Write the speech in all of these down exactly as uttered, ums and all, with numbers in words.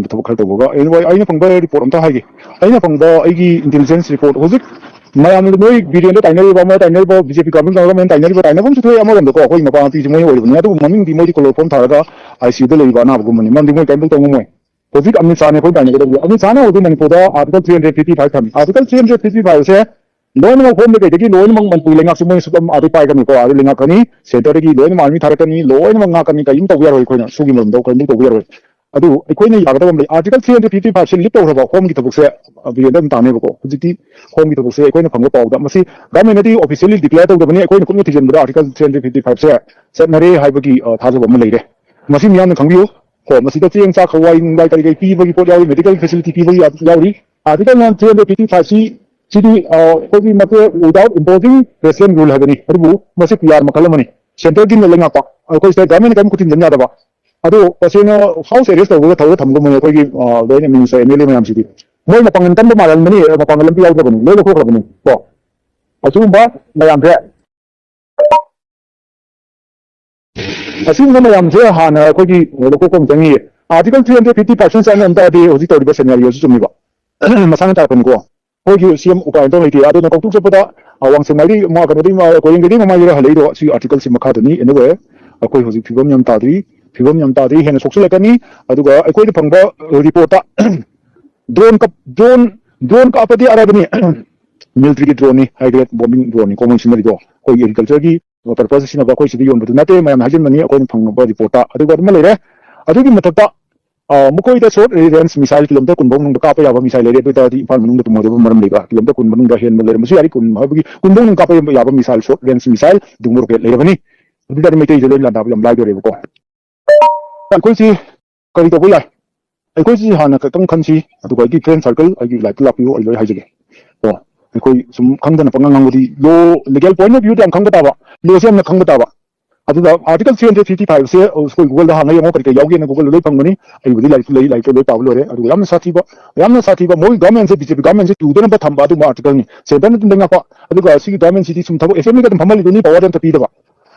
ꯊꯕꯛ ꯈꯔ ꯇꯧꯕꯒ ꯑꯩꯅ ꯑꯩꯅ ꯐꯪꯕ ꯔꯤꯄꯣꯔꯠ ꯑꯝꯇ ꯍꯥꯏꯒꯦ꯫ ꯑꯩꯅ ꯐꯪꯕ ꯑꯩꯒꯤ ꯏꯟꯇꯦꯂꯤꯖꯦꯟꯁ ꯔꯤꯄꯣꯔꯠ ꯍꯧꯖꯤꯛ ꯃꯌꯥꯝꯅ ꯅꯣꯏ ꯕꯤꯔꯦꯟꯗ ꯇꯥꯏꯅꯔꯤꯕ, ꯑꯃ ꯇꯥꯏꯅꯔꯤꯕ, ꯕꯤ ꯖꯦ ꯄꯤ ꯒꯚꯔꯟꯃꯦꯟ ꯇꯥꯏꯅꯔꯤꯕ, ꯇꯥꯏꯅꯐꯝꯁꯨ ꯊꯣꯛꯑꯦ꯫ ꯑꯃꯔꯣꯝꯗꯀꯣ ꯑꯩꯈꯣꯏ ꯃꯄꯥ ꯃꯄꯤꯁꯦ ꯃꯣꯏ ꯑꯣꯏꯔꯤꯕꯅꯤ, ꯑꯗꯨꯕꯨ ꯃꯃꯤꯡꯗꯤ ꯃꯣꯏꯗꯤ ꯀ꯭ꯂꯣꯔꯣꯐꯣꯝ ꯊꯥꯔꯒ ꯑꯥꯏ ꯁꯤ ꯌꯨꯗ ꯂꯩꯔꯤꯕ ꯑꯅꯥꯕꯒꯨꯝꯕꯅꯤ, ꯃꯔꯝꯗꯤ ꯃꯣꯏ ꯀꯔꯤꯝꯇ ꯇꯧ ꯉꯝꯃꯣꯏ꯫ ꯍꯧꯖꯤꯛ ꯑꯃꯤꯠ ꯁꯥꯍꯅꯤ ꯑꯩꯈꯣꯏ ꯇꯥꯏꯅꯒꯗꯕꯁꯦ꯫ ꯑꯃꯤꯠ ꯁꯥꯍꯅ ꯍꯧꯖꯤꯛ ꯃꯅꯤꯄꯨꯔꯗ Article three hundred fifty five ꯊꯝꯃꯤ꯫ Article three hundred fifty five ꯁꯦ ꯂꯣꯏꯅꯃꯛ ꯍꯣꯝꯗ ꯀꯩꯗꯒꯤ ꯂꯣꯏꯅꯃꯛ ꯃꯅꯤꯄꯨꯔ ꯂꯩꯉꯥꯛꯁꯦ ꯃꯣꯏꯅ ꯁꯨꯞ ꯑꯥꯗꯩ ꯄꯥꯏꯒꯅꯤꯀꯣ, ꯑꯥꯗꯩ ꯂꯩꯉꯥꯛꯀꯅꯤ, ꯁꯦꯟꯇꯔꯗꯒꯤ ꯂꯣꯏꯅꯃꯛ ꯑꯥꯔꯃꯤ ꯊꯥꯔꯛꯀꯅꯤ, ꯂꯣꯏꯅꯃꯛ ꯉꯥꯛꯀꯅꯤ, ꯀꯔꯤꯝ ꯇꯧꯕ ꯌꯥꯔꯣꯏ, ꯑꯩꯈꯣꯏꯅ ꯁꯨꯒꯤ ꯃꯔꯝꯗ ꯀꯔꯤꯝꯇ ꯇꯧꯕ ꯌꯥꯔꯣꯏ꯫ ꯑꯗꯨ ꯑꯩꯈꯣꯏꯅ ꯌꯥꯒꯗꯕ ꯑꯃ ꯂꯩ꯫ Article three hundred fifty five ꯁꯦ ꯂꯤꯞ ꯇꯧꯈ꯭ꯔꯕ ꯍꯣꯝꯒꯤ ꯊꯕꯛꯁꯦ ꯕꯤꯔꯦꯟꯗ ꯑꯗꯨꯝ ꯇꯥꯅꯦꯕꯀꯣ꯫ ꯍꯧꯖꯤꯛꯇꯤ ꯍꯣꯝꯒꯤ ꯊꯕꯛꯁꯦ ꯑꯩꯈꯣꯏꯅ ꯐꯪꯕ ꯄꯥꯎꯗ ꯃꯁꯤ ꯒꯚꯔꯟꯃꯦꯟꯅꯗꯤ officially declare ꯇꯧꯗꯕꯅꯤ꯫ ꯑꯩꯈꯣꯏꯅ ꯀꯨꯞꯅ ꯊꯤꯖꯤꯟꯕꯗ Article three hundred fifty five ꯁꯦ ꯆꯠꯅꯔꯦ ꯍꯥꯏꯕꯒꯤ, ꯑ, ꯊꯥꯖꯕ ꯑꯃ ꯂꯩꯔꯦ꯫ ꯃꯁꯤ ꯃꯤꯌꯥꯝꯅ ꯈꯪꯕꯤꯌꯨ꯫ ꯀꯣ, ꯃꯁꯤꯗ ꯆꯦꯡ, ꯆꯥꯛ, ꯍꯋꯥꯏ ꯅꯨꯡꯋꯥꯏ ꯀꯔꯤ ꯀꯔꯤ ꯄꯤꯕꯒꯤ ꯄꯣꯠ ꯌꯥꯎꯔꯤ, medical facility ꯄꯤꯕꯒꯤ ꯌꯥꯎꯔꯤ꯫ Article three hundred fifty five ꯁꯤ, ꯁꯤꯗꯤ, ꯑ, ꯑꯩꯈꯣꯏꯒꯤ ꯃꯁꯦ without imposing president rule ꯍꯥꯏꯕꯅꯤ꯫ ꯑꯗꯨꯕꯨ ꯃꯁꯤ ꯄꯤ ꯑꯥꯔ ꯃꯈꯜ ꯑꯃꯅꯤ꯫ ꯁꯦꯟꯇꯔꯒꯤꯅ ꯂꯩꯉꯥꯛꯄ, ꯑꯩꯈꯣꯏ ꯁꯤꯗ ꯒꯚꯔꯟꯃꯦꯟꯅ ꯀꯔꯤꯝ ꯈꯨꯠ ꯊꯤꯟꯖꯤꯟ ꯌꯥꯗꯕ꯫ ꯑꯗꯣ ꯇꯁꯦꯡꯅ ꯍꯥꯎꯁ ꯑꯦꯔꯦꯁ ꯇꯧꯔꯒ ꯊꯧꯔꯒ ꯊꯝꯒꯨꯝꯕꯅꯦ ꯑꯩꯈꯣꯏꯒꯤ, ꯑ, ꯂꯣꯏꯅ ꯃꯤꯅꯤꯁꯇꯔ, ꯑꯦꯝ ꯑꯦꯜ ꯑꯦ ꯃꯌꯥꯝꯁꯤꯗꯤ꯫ ꯃꯣꯏ ꯃꯄꯥꯡꯒꯜ ꯀꯟꯕ ꯃꯥꯜꯍꯟꯕꯅꯤ, ꯃꯄꯥꯡꯒꯜ ꯑꯝꯇ ꯌꯥꯎꯗꯕꯅꯤ, ꯂꯣꯏ ꯂꯧꯊꯣꯛꯈ꯭ꯔꯕꯅꯤ꯫ ꯀꯣ, ꯑꯁꯤꯒꯨꯝꯕ ꯃꯌꯥꯝꯁꯦ, ꯑꯁꯤꯒꯨꯝꯕ ꯃꯌꯥꯝꯁꯦ ꯍꯥꯟꯅ ꯑꯩꯈꯣꯏꯒꯤ ꯂꯧꯊꯣꯛꯄ ꯑꯃ ꯆꯪꯉꯤ꯫ Article three hundred fifty five ꯁꯦ ꯆꯠꯅ ꯑꯝꯇꯗꯤ ꯍꯧꯖꯤꯛ ꯇꯧꯔꯤꯕ ꯁꯦꯅꯥꯔꯤꯑꯣꯁꯤ ꯆꯨꯝꯃꯤꯕ꯫ ꯃꯁꯥꯅ ꯇꯥꯛꯄꯅꯤꯀꯣ꯫ ꯑꯩꯈꯣꯏꯒꯤ ꯁꯤ ꯑꯦꯝ ꯎꯄꯥꯏ ꯑꯝꯇ ꯂꯩꯇꯦ꯫ ꯑꯗꯨꯅ ꯀꯧꯇ꯭ꯔꯨꯛ ꯆꯠꯄꯗ, ꯑ, ꯋꯥꯡꯁꯦꯡ ꯃꯥꯏꯔꯤ, ꯃꯥ-, ꯀꯩꯅꯣꯗꯒꯤ, ꯃꯥ-, ꯀꯣꯏꯔꯦꯡꯒꯩꯗꯒꯤ ꯃꯃꯥꯏ ꯂꯩꯔ ꯍꯜꯂꯛꯏꯗꯣ ꯁꯤ article ꯁꯤ ꯃꯈꯥꯗꯅꯤ꯫ Anyway, ꯑꯩꯈꯣꯏ ꯍꯧꯖꯤꯛ ꯐꯤꯕꯝ ꯌꯥꯝ ꯇꯥꯗ꯭ꯔꯤ, ꯐꯤꯕꯝ ꯌꯥꯝ ꯇꯥꯗ꯭ꯔꯤ, ꯍꯦꯟꯅ ꯁꯣꯛꯆꯜꯂꯛꯀꯅꯤ꯫ ꯑꯗꯨꯒ ꯑꯩꯈꯣꯏꯗ ꯐꯪꯕ ꯔꯤꯄꯣꯔꯠꯇ ꯗ꯭ꯔꯣꯟ ꯀꯞ-, ꯗ꯭ꯔꯣꯟ, ꯗ꯭ꯔꯣꯟ ꯀꯥꯞꯄꯗꯤ ꯑꯔꯥꯏꯕꯅꯤ꯫ ꯃꯤꯂꯤꯇꯔꯤꯒꯤ ꯗ꯭ꯔꯣꯟꯅꯤ, high grade bombing drone ꯅꯤ, ꯀꯣꯃꯟ ꯁꯤꯖꯤꯟꯅꯔꯤꯗꯣ꯫ ꯑꯩꯈꯣꯏꯒꯤ ꯑꯦꯒ꯭ꯔꯤꯀꯜꯆꯔꯒꯤ ꯄꯔꯄꯁꯇ ꯁꯤꯖꯤꯟꯅꯕ, ꯑꯩꯈꯣꯏ ꯁꯤꯗ ꯌꯣꯟꯕꯗꯨ ꯅꯠꯇꯦ, ꯃꯌꯥꯝꯅ ꯍꯥꯏꯖꯤꯟꯕꯅꯤ ꯑꯩꯈꯣꯏꯅ ꯐꯪꯕ ꯔꯤꯄꯣꯔꯠꯇ꯫ ꯑꯗꯨꯒ ꯑꯃ ꯂꯩꯔꯦ, ꯑꯗꯨꯒꯤ ꯃꯊꯛꯇ, ꯑ, ꯃꯈꯣꯏꯗ short range missile ꯀꯤꯂꯣꯃꯤꯇꯔ ꯀꯨꯟ ꯐꯥꯎ ꯃꯅꯨꯡꯗ ꯀꯥꯞꯄ ꯌꯥꯕ ꯃꯤꯁꯥꯏꯜ ꯂꯩꯔꯦ꯫ ꯑꯗꯨ ꯑꯣꯏ ꯇꯥꯔꯗꯤ ꯏꯝꯐꯥꯜ ꯃꯅꯨꯡꯗ ꯇꯨꯝꯃꯣꯏꯗꯕ ꯃꯔꯝ ꯂꯩꯕ꯭ꯔꯥ? ꯀꯤꯂꯣꯃꯤꯇꯔ ꯀꯨꯟ ꯃꯅꯨꯡꯗ ꯍꯦꯟꯕ ꯂꯩꯔꯝꯕꯁꯨ ꯌꯥꯔꯤ, ꯀꯨꯟ ꯍꯥꯏꯕꯒꯤ ꯀꯨꯟ ꯐꯥꯎ ꯃꯅꯨꯡꯗ ꯀꯥꯞꯄ ꯌꯥꯕ ꯃꯤꯁꯥꯏꯜ, short range missile, ꯗꯨꯡꯕ ꯔꯣꯀꯦꯠ ꯂꯩꯔꯕꯅꯤ꯫ ꯑꯗꯨ ꯑꯣꯏ ꯇꯥꯔꯗꯤ ꯃꯩꯇꯩꯁꯦ ꯂꯣꯏ ꯂꯥꯟꯗꯥꯕ ꯌꯥꯝ ꯂꯥꯏꯗꯣꯔꯦꯕꯀꯣ꯫ ꯑꯩꯈꯣꯏꯁꯤ ꯀꯔꯤ ꯇꯧꯕ ꯌꯥꯏ? ꯑꯩꯈꯣꯏꯁꯤ ꯍꯥꯟꯅ ꯈꯛꯇꯪ ꯈꯟꯁꯤ, ꯑꯗꯨꯒ ꯑꯩꯒꯤ friend circle, ꯑꯩꯒꯤ ꯂꯥꯏꯐꯇ ꯂꯥꯛꯄꯤꯌꯨ, ꯑꯩ ꯂꯣꯏ ꯍꯥꯏꯖꯒꯦ꯫ ꯀꯣ, ꯑꯩꯈꯣꯏ ꯁꯨꯝ ꯈꯪꯗꯅ ꯄꯉꯥꯡ ꯉꯥꯡꯕꯗꯤ, ꯂꯣ, ꯂꯤꯒꯦꯜ ꯄꯣꯏꯟ ꯑꯣꯐ ꯚ꯭ꯌꯨꯗ ꯌꯥꯝ ꯈꯪꯕ ꯇꯥꯕ, ꯂꯣꯁꯦ ꯌꯥꯝꯅ ꯈꯪꯕ ꯇꯥꯕ꯫ ꯑꯗꯨꯒ Article three hundred fifty five ꯁꯦ, ꯑ, ꯑꯩꯈꯣꯏ Google ꯗ ꯍꯥꯡꯉ ꯌꯦꯡꯉꯣ, ꯀꯔꯤ ꯀꯔꯤ ꯌꯥꯎꯒꯦꯅ Google ꯗ ꯂꯣꯏ ꯐꯪꯕꯅꯤ꯫ ꯑꯩꯕꯨꯗꯤ ꯂꯥꯏꯔꯤꯛꯁꯨ ꯂꯩ, ꯂꯥꯏꯔꯤꯛꯇ ꯂꯣꯏ ꯄꯥꯕ ꯂꯣꯏꯔꯦ꯫ ꯑꯗꯨꯒ ꯌꯥꯝꯅ ꯁꯥꯊꯤꯕ, ꯌꯥꯝꯅ ꯁꯥꯊꯤꯕ, ꯃꯣꯏ ꯒꯚꯔꯟꯃꯦꯟꯠꯁꯦ, ꯕꯤ ꯖꯦ ꯄꯤ ꯒꯚꯔꯟꯃꯦꯟꯠꯁꯦ ꯇꯨꯗꯅꯕ ꯊꯝꯕ ꯑꯗꯨꯒꯨꯝꯕ article ꯅꯤ꯫ ꯁꯦꯟꯇꯔꯅ ꯑꯗꯨꯝ ꯂꯩꯉꯥꯛꯄ, ꯑꯗꯨꯒ ꯁꯤꯒꯤ ꯒꯚꯔꯟꯃꯦꯟꯠꯁꯤꯗꯤ ꯁꯨꯝ ꯊꯕꯛ ꯑꯦꯁꯦꯝꯕ꯭ꯂꯤꯗ ꯑꯗꯨꯝ ꯐꯝꯍꯜꯂꯤꯗꯨꯅꯤ, ꯄꯋꯥꯔꯗꯤ ꯑꯝꯇ ꯄꯤꯗꯕ꯫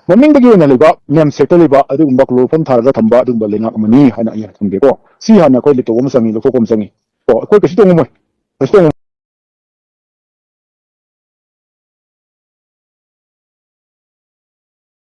ꯃꯃꯤꯡꯗꯒꯤ ꯑꯣꯏꯅ ꯂꯩꯕ ꯅꯦꯝ ꯁꯦꯛꯇ ꯂꯩꯕ ꯑꯗꯨꯒꯨꯝꯕ ꯀ꯭ꯂꯣꯔꯣꯐꯣꯝ ꯊꯥꯔꯒ ꯊꯝꯕ ꯑꯗꯨꯒꯨꯝꯕ ꯂꯩꯉꯥꯛ ꯑꯃꯅꯤ ꯍꯥꯏꯅ ꯑꯩꯅ ꯊꯝꯒꯦꯀꯣ꯫ ꯁꯤ ꯍꯥꯟꯅ ꯑꯩꯈꯣꯏ ꯂꯦꯞꯇꯣꯛꯄ ꯑꯃ ꯆꯪꯉꯤ, ꯂꯧꯊꯣꯛꯄ ꯑꯃ ꯆꯪꯉꯤ꯫ ꯀꯣ, ꯑꯩꯈꯣꯏ ꯀꯩꯁꯨ ꯇꯧꯉꯝꯃꯣꯏ, ꯀꯩꯁꯨ ꯇꯧꯉꯝꯃꯣꯏ꯫